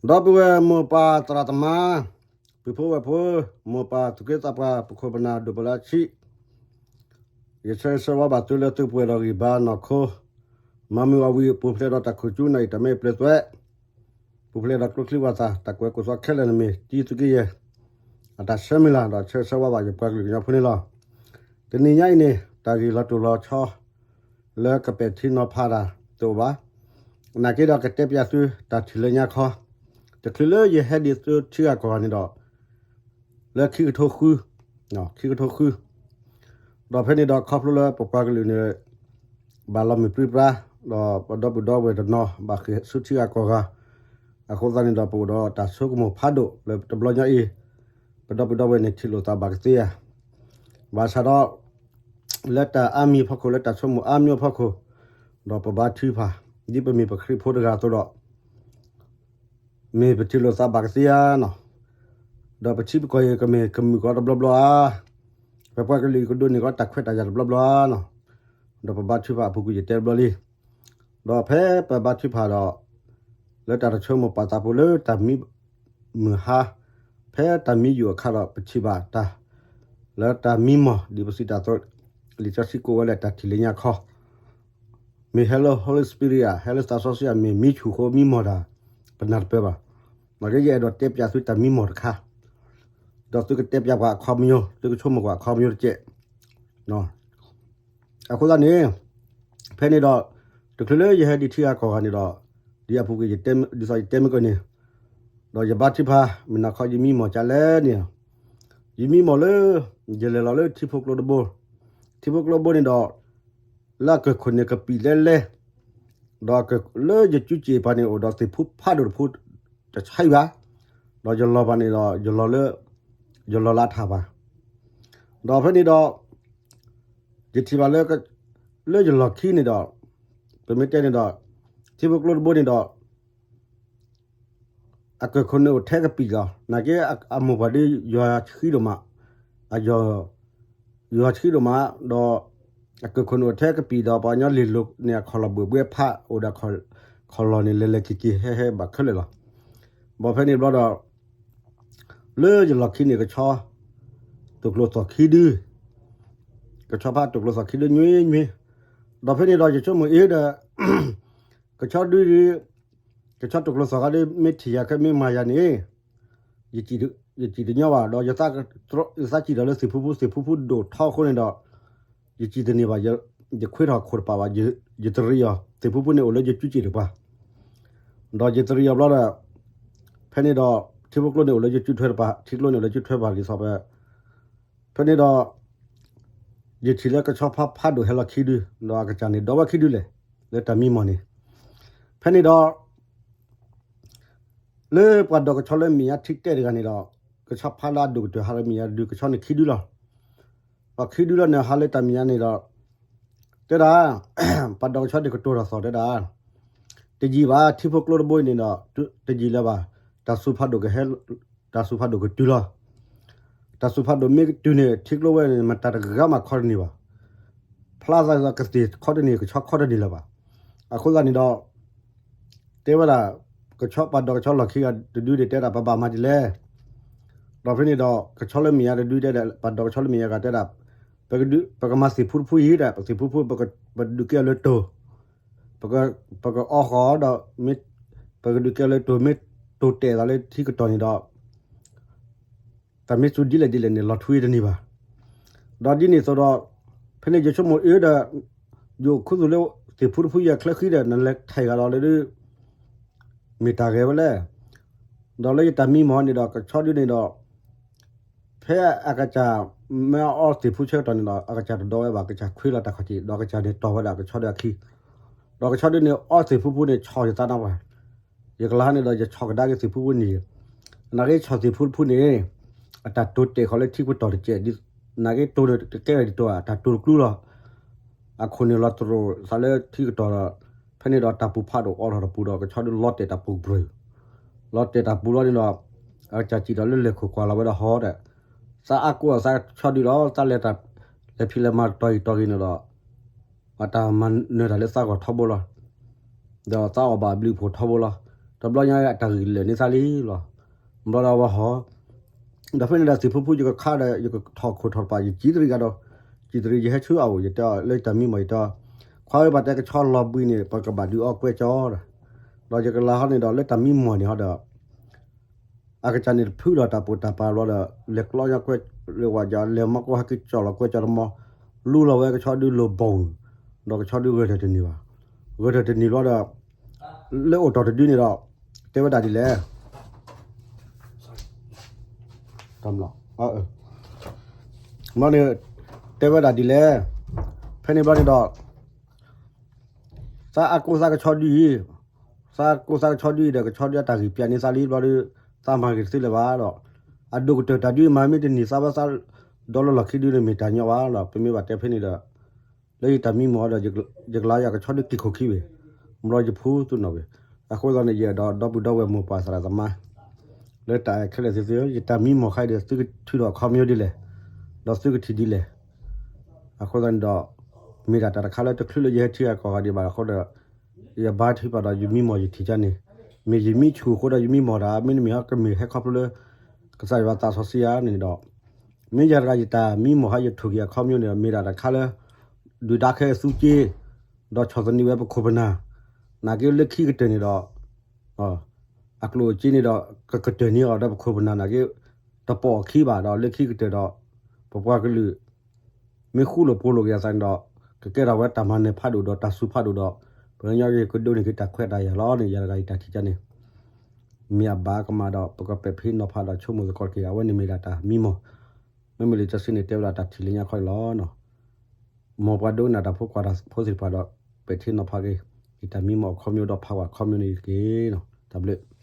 ဒီပုၢ်ဝဲၢ်မိၢ်ပၢ်သရၣ်သမါ, ပုၢ်ဖိဝဲၢ်ဖိ, မိၢ်ပၢ်သူၣ်က့သးပှၢ် ပခိၣ်ပနၢ်ဒိၣ်ပလၢဆံး, ယဆၢဂ့ၤဆၢဝါဘၣ်သုလၢသုကပှဲၤဒီးဂံၢ်ဘါနီၢ်ခိ, မၤမုာ်အီၣ်ဝံၤ ပူၤဖျဲးဒီးတၢ်ခိၣ်ကၠူနၢ်အံၤ တၢ်မ့ၢ်ပျဲၤသွဲး, ပူၤဖျဲးဒီးကျိချံဝၣ်သၣ် တၢ်ကွဲးကိးသီခဲလၢာ်န့ၣ်မ့ၢ်တံၤသုးက့ယဲၢ် အတၢ်ဆၢမုၢ်လၢ် ဒီးဆၢဂ့ၤဆၢဝါဘၣ်ယပှၤကလုာ်ကညီဖိန့ၣ်လီၤ. တနံၤညါအံၤန့ၣ် တၢ်ဂ့ၢ်လီၤတိၢ်လီၤဆီ လၢကပဲာ်ထံနီၤဖးတၢ်တအိၣ်ဘၣ်. နာ်က့ဒီးကတဲပၠးသုတၢ်ထံၣ်လၢညါခီ, တချုးလၢယဟဲဒံးသုထံဂၤကီၢ်ဂၤန့ၣ်ဒီး လၢခံကထိဃု, ခံကထိဃု, ဒီးဖဲန့ၣ်ဒီးခီဖျိလၢပပှၤကလုာ်န့ၣ် ဘၣ်လီၤမုၢ်ပြံပြါ, ဒီးပဒီပုၢ်ဒီဝဲၢ်တနီၤ ဘၣ်ဃ့ၢ်ဆူထံဂၤကီၢ်ဂၤ, အဃိသတးန့ၣ်ဒီး ပအိၣ်ဒီးတၢ်ဆိကမိၣ်ဖးဒိၣ်လၢတဘျီညါအံၤ, ပဒီပုၢ်ဒီဝဲၢ်န့ၣ် ထံၣ်လိာ်သးဘၣ်ကသ့ဧါ. ဘၣ်ဆၣ်ဒီး လၢတၢ်အါမံၤအဖီခိၣ် လၢတၢ်ဆိကမိၣ်အါမံၤအဖီခိၣ်, ဒီးပဘါထုကဖၣ် ဒ်ပမ့ၢ်ပခရံာ်ဖိတဂၤအသိးဒီး မ့ၢ်ပထံၣ်လိာ်သးဘၣ်ကသ့ဧါနီၤ, ဒီးပထံပကီၢ်အံၤကမ့ၢ်ကမုာ်ကီးတဘျီဘျီဧါ, ပပှၤကလုာ်အံၤကဒိးန့ၢ်ကီးတၢ်ခွဲးတၢ်ယာ်တဘျီဘျီဧါနီၤ, ဒီးပဘါထုကဖၣ်အပူၤကွံာ်ယတဲတဘျီလံ. ဒီးဖဲပဘါထုကဖၣ်ဒီး လၢတၢ်တဆိကမိၣ်ပာ်သးဖိလၢတၢ်မံမုာ်ဟါ, ဖဲတၢ်မံယိာ်အခါဒီး ပထံၣ်ဘၣ်တၢ် လၢတၢ်မံမီၢ် ဒ်ပစံးတၢ်အသိး, လံာ်စီဆှံကိးဝဲလၢတၢ်ထံၣ်လၢညါခီ မ့ၢ်ဟဲလၢ Holy Spirit ဧါ, ဟဲလၢသးစီဆှံဧါ, မ့ၢ်မံဆူၣ်ဃိမံမီၢ်တၢ်, ပနၢ်တပၢၢ်ဘၣ်. နာ်က့ယအဲၣ်ဒိးတဲပၠးသုတၢ်မံမီၢ်တခါ, ဒီးသုကတဲပၠးပှၤအခီပညီ, သုကဆိကမိၣ်ပှၤအခီပညီတကဲး. အဃိသတးန့ၣ် ဖဲန့ၣ်ဒီး တချုးလၢယဟဲဒံးထံဂၤကီၢ်ဂၤန့ၣ်ဒီး ဒ်အပူၤကွံာ် ဒ်သိးယတဲမ့ၢ်ကီးန့ၣ်, ဒီးယဘါထုကဖၣ် မုၢ်နၤခီယမံမီၢ်ကလဲၣ်န့ၣ်, ယမံမီၢ်လၢ ယလဲၤလီၤလၢထံဖိကျိတဘိ, ထံဖိကျိတဘိန့ၣ်ဒီး လၢအကၢၢ်ခိၣ်န့ၣ်ကပံာ်လဲလဲ, ဒီးလၢယစုစ့ၣ်ပှၤန့ၣ်အိၣ်ဒီးသ့ၣ်ဖူဖးဒိၣ်တဖူ တဆံးဘၣ်, ဒီးယလီၤဘၣ်န့ၣ်ဒီး ယလီၤလၢ ယလီၤလၢအထးဘၣ်. ဒီးဖဲန့ၣ်ဒီး ယထံၣ်ဘၣ်လၢ လၢယလီၢ်ခံန့ၣ်ဒီး ပမ့ၢ်တဲန့ၣ်ဒီး ထံဖိကျိတဘိန့ၣ်ဒီး အကၢၢ်ခိၣ်န့ၣ်အိၣ်ထဲကပံာ်လီၤ. နာ်က့အမိၢ်ပှၢ်ဒီး ယွၤဆှံဒိၣ်မး, အယွၤ ယွၤဆှံဒိၣ်မး, ဒီးအကၢၢ်ခိၣ်န့ၣ်အိၣ်ထဲကပံာ်ဒီး ပှၤကညီလ့ၤလိၤန့ၣ် အခီၣ်လီၢ်ဘှ့ၣ်ဘှ့ၣ်ဖး အိၣ်ဒီးခီၣ်လီၢ်န့ၣ် လဲၤလဲၤက့ၤက့ၤဟဲဟဲဘၣ်ခဲလၢာ်လီၤ. ဘၣ်ဖဲန့ၣ်ဘျီဒီး လၢယလီၢ်ခံန့ၣ် ကဆီတိာ်ကျိသီၣ်ခံဒု, ကဆီဖးတိာ်ကျိသီၣ်ခံဒုညွံညွံ, ဒီးဖဲန့ၣ်ဒီးယဆိကမိၣ်အ့ဒီး ကဆီဒု ကဆီတိာ်ကျိသီၣ်ခါဒု မ့ၢ်ထံၣ်ယၤခဲမ့ၢ်မၤယၤန့ၣ် ယစံၣ်တညီဘၣ်, ဒီး ယသးစံၣ်ဒီးလၢသ့ၣ်ဖူဖူ, သ့ၣ်ဖူဖူဒိၣ်ထီအဃိန့ၣ်ဒီး ယစံၣ်တန့ၢ်ဘၣ်, ယခွ့ထီၣ်ခိၣ်တပာ်ဘၣ်, ယတရံးအီၤ, သ့ၣ်ဖူဖူန့ၣ်အိၣ်လၢယစုစ့ၣ်တပၤ, ဒီးယတရံးအီၤဘျီဒီး ဖဲန့ၣ်ဒီး ထံဖိကျိန့ၣ်အိၣ်လၢယစုထွဲတပၤ, ထံကျိန့ၣ်အိၣ်လၢယစုထွဲတပၤဒ်သိးဖဲ ဖဲန့ၣ်ဒီး ယထံၣ်လၢကဆီဖးဖးဒိၣ်ဟဲလီၤခံဒု, ဒီးအကစၢ်န့ၣ်ဒိးဝဲခံဒုလဲၣ်, လၢတၢ်မံမီၢ်န့ၣ်, ဖဲန့ၣ်ဒီး လၢပှၤဒိးကဆီလၢမဲာ်ညါထံတဲတဂၤန့ၣ်ဒီး ကဆီဖးလၢအဒိၣ်ကတၢၢ်ဟးလၢမဲာ်ညါတဒု, ကဆီန့ၣ်ခံဒုလီၤ. ပှၤခံဒုလီၤန့ၣ် ဟးလၢတၢ်မဲာ်ညါန့ၣ်ဒီး တဲဒၣ် ပှၤဒိးကဆီဒုးကတိၤတၢ်သီၣ်တဲဒၣ်, တယံာ်ဘၣ် ထံဖိကျိတဘိအံၤန့ၣ်ဒီး တယံာ်လၢၤဘၣ်, တၢ်စူၤဖးဒိၣ်ကဟဲ, တၢ်စူၤဖးဒိၣ်ကတုၤလီၤ. တၢ်စူၤဖးဒိၣ်မ့ၢ်ကတုၤန့ၣ် ထံကျိဝဲန့ၣ် မတၤတဂၤမးခီတန့ၢ်ဘၣ်. ဖျါသးကသ့ၣ်ခီတန့ၢ် ကဆီခီတန့ၢ်လၢၤဘၣ်. အဃိသတးန့ၣ်ဒီး တဲဝဲဒၣ် ကဆီပှၤဒိးကဆီလီၢ်ခံဂၤတဒုန့ၣ် တဲဒၣ်ပဘၣ်မၤဒ်လဲၣ်. ဒီးဖဲန့ၣ်ဒီး ကဆီလၢမဲာ်ညါတဒုတဲဒၣ် ပှၤဒိးကဆီလၢမဲာ်ညါဂၤတဲဒၣ် ပကမၤသ့ၣ်ဖူတဖူအံၤဒီး ပသ့ၣ်ဖူတဖူ ပကဒုးကဲအီၤလၢတိၢ်, ပကအီဃီၤဒီး မ့ၢ်ပကဒုးကဲအီၤလၢတိၢ် မ့ၢ်တိၢ်တဲာ်သးလၢထံကတီၢ်န့ၣ်ဒီး တၢ်မ့ၢ်စူၤဒ်လဲၣ်ဒ်လဲၣ်န့ၣ် လီၤထွံတန့ၢ်ဘၣ်. ဒီးဒ်န့ၣ်အသိးဒီး ဖဲန့ၣ်ယဆိကမိၣ်အ့ဒီး ယအိၣ်ခူသူၣ်လၢသ့ၣ်ဖူတဖူယဲၢ်ချၢဃံဒီး နလဲၤထဲးဂၤဒီးလၢဒုး မ့ၢ်တၢ်ဂဲၤဝဲလဲၣ်. ဒီးလၢယတၢ်မံမီၢ်န့ၣ်ဒီး ကဆီဒုန့ၣ်ဒီး ဖဲအကစၢ်မ့ၢ်အီသ့ၣ်ဖူဆၢကတီၢ်န့ၣ်ဒီး အကစၢ်တဒိးဝဲဘၣ် ကစၢ်ခွ့လီၤတၢ်ခီၣ်ထံး ဒီးကစၢ်န့ၣ်တီၢ်ဝဲဒၣ်ကဆီဒုအခံ, ဒီးကဆီဒုန့ၣ်အီသ့ၣ်ဖူဖူန့ၣ် ဆီၣ်ယသးနါပှၤ ယကလၤဟါန့ၣ်ဒီး ယဆီၣ်ကဒါက့ၤသ့ၣ်ဖူဖူန့ၣ်, နာ်က့ဆီၣ်သ့ၣ်ဖူတဖူန့ၣ် အတၢ်တိၢ်တဲာ်ဃီၤလၢထံကတီၢ်တကဲး, နာ်က့တိၢ်န့ၣ်တကဲဝဲဒ်တိၢ် အတၢ်တိၢ်တကျူလီၤ. အခိၣ်န့ၣ်လီၤတရိာ်သးလၢထံကတီၢ်ဒီး ဖဲန့ၣ်ဒီးတၢ်ပူၤဖးဒိၣ်အိးထီၣ်တပူၤဒီး ကဆီဒုလီၤတဲာ်တၢ်ပူၤပြၢၤ, လီၤတဲာ်တၢ်ပူၤလီၤန့ၣ်ဒီး အကစၢ်စံၣ်ဒီးလၢလဲၤခိၣ်ကွၢ်လီၤဝဲဒၣ်ဟီဒီး သးအါကိးသးဆီဒုလီၤ သးလဲၤတၢ် လဲၤဖံးလဲၤမၤတီၢ်ဂ့ၤတီၢ်ဂ့ၤန့ၣ်ဒီး အတၢ်မၤနၢၤတၢ်လၢသးဂီၢ်ထီဘိလီၤ. ဒီးသးအီၣ်ဘၣ်အဘျုးအဖှိၣ်ထီဘိလီၤ. တဘျီညါအတၢ်ဂံၢ်လၢာ်န့ၢ်သးလံလီၤ. ဘျီဒီးဝဲဟီ ဒီးဖဲန့ၣ်ဒီးသုးဖိဖုယကခါဒီး ယကထီၣ်ခိၣ်ထီၣ်တပၤ ယစံးတရံးဂၤဒီး စံးတရံးယဟဲဆူအအိၣ် ယတဲအီၤလၢယတၢ်မံမီၢ် ယတဲအီၤ ခွါဧၢ ပတဲကဆီလီၤဘှံးန့ၣ် ပကဘၣ်ဒုးအီကွဲကၠီဒီး ဒီးယကလၤဟီန့ၣ်ဒီး လၢတၢ်မံမီၢ်န့ၣ်ဟီဒီး အကစၢ်န့ၣ်တဖုဒီးတၢ်ပိာ်တၢ်ပၤဘျီဒီး လဲၤကျီညါကွဲ လဲၤဝဲယလဲၤမီၢ်ကီၢ်ဟဲက့ၤကၠီလီၤကွဲကၠီတမီၢ် လူလီၤဝဲကဆီဒုးလိာ်ဘီၣ် ဒီးကဆီဒုးဂဲၤထၢၣ်တန့ၢ်ဘၣ်. ဂဲၤထၢၣ်တန့ၢ်ဘျီဒီး လၢအိၣ်တီၢ်တဒုန့ၣ်ဒီး တဲဝဲဒၣ်ဒ်လဲၣ် မ့ၢ်န့ၣ် တဲဝဲဒၣ်ဒ်လဲၣ် ဖဲန့ၣ်ဘျီန့ၣ်ဒီး သးအကိးသးကဆီဒုအံၤ သးကိးသးကဆီဒုအံၤဒီး ကဆီဒုအတၢ်ဂံၢ်ပျးန့ၢ်သးလံဘျီဒီး သးမၤဂ့ၤတသ့လၢၤဘၣ်ဒီး အဒိၣ်ကတၢၢ်တၢ်ဒုမၤမ့ၢ်တန့ၢ်သးဘၣ်သး ဒီလၢလီၢ်ခံဒုန့ၣ်မ့ၢ်တၢ်ညီဘၣ်ဒီး ပမ့ၢ်ဘၣ်တဲဖဲန့ၣ်ဒီး လၢယတၢ်မံမီၢ်ဒီး ယကလါယကဆီဒုက့ၤခိၣ်ခံဘ့ၣ် ဘျီယဖူသူၣ်နီၣ်ဘ့ၣ် အဃိသတးန့ၣ် ယအဲၣ်ဒိးဒီပုၢ်ဒီဝဲၢ်မိၢ်ပၢ်သရၣ်သမါ လၢတၢ်အဲၣ်ခဲလၢာ်သ့ၣ်သ့ၣ် ယတၢ်မံမီၢ်ခါအံၤဒီး သုကထုးထီၣ်အခီပညီဒ်လဲၣ် ဒီးသုကထံၣ်ဒ်လဲၣ် အဃိသတးန့ၣ်ဒီး မ့ၢ်ဒၣ်တၢ်တခါလၢတချုးလၢယဟဲထံဂၤကီၢ်ဂၤဒံးဘၣ်အဃိဒီး ယဘါထုကဖၣ်ဒီးယမံမီၢ်ယထံၣ်ကန့ၣ် မ့ၢ်ယမံဆူၣ်အဃိဒီးယမံမီၢ်တၢ် မ့တမ့ၢ်ဟီကမ့ၢ်ဟဲခီဖျိလၢ ကစၢ်ယွၤသးစီဆှံဧါန့ၣ်ဒီး မ့ၢ်ယၤတဂၤယတၢ်မံမီၢ်ဟါယထုးက့ၤအခီပညီန့ၣ်ဒီး မ့ၢ်ဒၣ်တၢ်တခါလၢ ဒုၣ်ဒါခဲအံၤသူက့ ဒီးဆီၣ်သနံးဝဲပခိၣ်ပနၢ် နာ်က့လၢခံကတၢၢ်န့ၣ်ဒီး အကျိၣ်အစ့န့ၣ်ဒီး ကကတၢၢ်န့ၢ်အီၤဒီးပခိၣ်ပနၢ်နာ်က့ တပိာ်အခံဘၣ်ဒီးလၢခံကတၢၢ်ဒီး ပပှၤကလုာ် မ့ၢ်ဃူလိာ်ဖိးလိာ်က့ၤအသးန့ၣ်ဒီး ကကဲထီၣ်ဝဲတၢ်မၤနၢၤဖးဒိၣ်ဒီးတၢ်စူၤဖးဒိၣ်ဒီး ပှၤကညီက့ၤကဒိးန့ၢ်က့ၤတၢ်ခွဲးတၢ်ယာ်လီၤန့ၣ် ယၤတဂၤယတၢ်ထံၣ်ကန့ၣ် မ့ၢ်အဘၣ်ကမၣ်ဒီး ပကပဲာ်ဖံးနီၤဖးဒီးဆိကမိၣ်သကိးတက့ၢ် အဝဲန့ၣ်မ့ၢ်ဒၣ်တၢ်မံမီၢ် မ့မ့ၢ်လံာ်စီဆှံန့ၣ်တဲဝဲဒၣ်တၢ်ထံၣ်လၢညါခီန့ၣ်လီၤ. မ်ပှၤဒိကနၣ်တၢ်ဖိကွၢ်တၢ်ဖိသ့ၣ်တဖၣ်ဒီး ပဲာ်ထံနီၤဖးက့ၤ ယတၢ်မံမီၢ်အခီပညီဒီးဖးဝဲအခီပညီန့ၣ်တက့ၢ်. တၢ်ဘျုး